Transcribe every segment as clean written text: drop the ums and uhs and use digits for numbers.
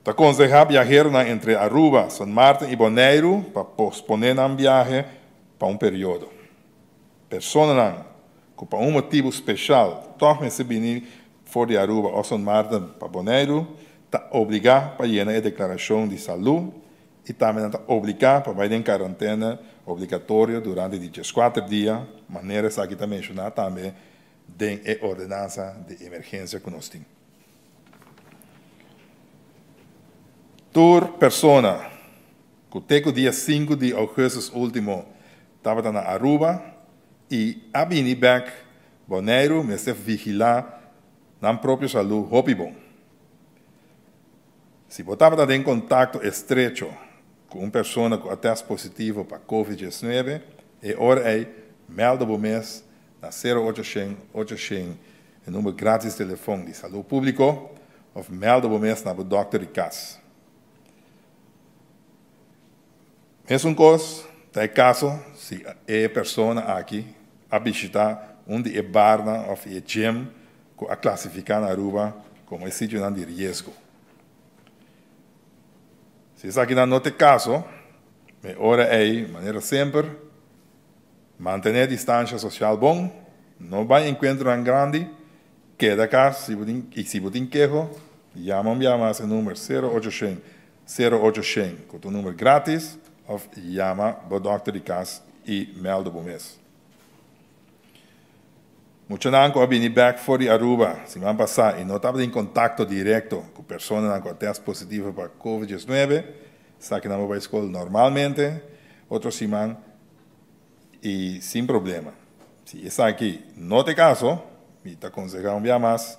Ta konsehá biaheronan entre Aruba, San Martin i Boneiru pa posponé nan biahe pa un periodo. Personanan ku pa un motibu speshal tòg mester bini for di Aruba òf San Martin pa Boneiru ta obligá pa yena e deklarashon di salú i tambe nan ta obligá pa bai den karantena obligatorio durante di dieskuater dia, manera esaki ta menshoná tambe den e ordenansa di emergensia ku nos tin. Tur persona ku te ku dia sinku di ougùstùs último tabata na Aruba i a bini bèk Boneiru mester vigilá nan propio salú hopi bon. Si bo tabata den kontakto estrecho ku un persona ku a tèst positivo pa Covid diesnuebe, e ora ei mèlda bo mes na sero ocho shen ocho shen, e number gratis telefon di Salú Públiko, òf mèlda bo mes na bo dòkter di kas. Mesun kos ta e kaso si e persona aki a bishitá un di e barnan òf e gym ku a klasifiká na Aruba komo e sitionan di riesgo. Si esakinan no ta e kaso, e ora ei, manera semper, Mantené distansha sosial bon, no bai enkuentronan grandi, keda kas si bo tin i si bo tin keho, yama un bia mas e number sero ocho shen sero ocho shen ku ta un number gratis òf yama bo dòkter di kas i mèldu bo mes. Muchanan ku a bini bèk for di Aruba siman pasá i no tabatin kontakto direkto ku personanan ku a tèst positivo pa covid diesnuebe, esakinan bo bai skol normalmente otro siman. I sin problema. Si esaki no ta e kaso, mi ta konsehá un bia mas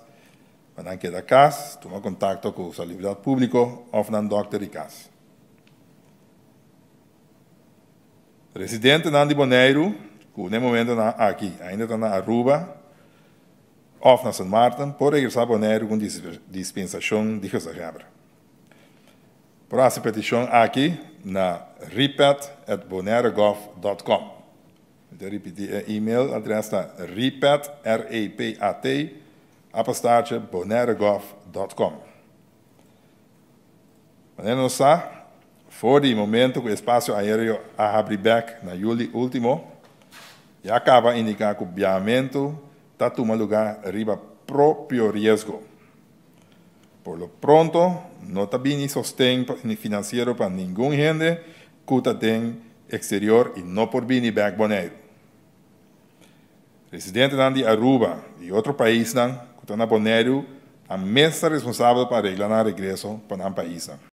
pa nan keda kas, tuma kontakto ku Salubridat Públiko òf nan dòkter di kas. Residentenan di Boneiru ku na e momentonan aki ainda ta na Aruba òf na Sint Maarten por regresá Boneiru ku un dispensashon di gezaghèber. Por hasi petishon aki na ripet at bonairegov dot com. Mi ta ripití e email adrès ta ripet, R-E-P-A-T, apastaartje bonairegov dot com. Manera nos sa, for di momento ku espasio aéreo a habri bèk na yuli último, ya kaba indiká ku biahamentu ta tuma lugá riba propio riesgo. Por lo pronto no ta bini sosten finansiero pa ningun hende ku ta den eksterior i no por bini bèk Boneiru. Residentenan di Aruba i otro paisnan ku ta na Boneiru a mes ta responsabel pa regla nan regreso pa nan paisnan.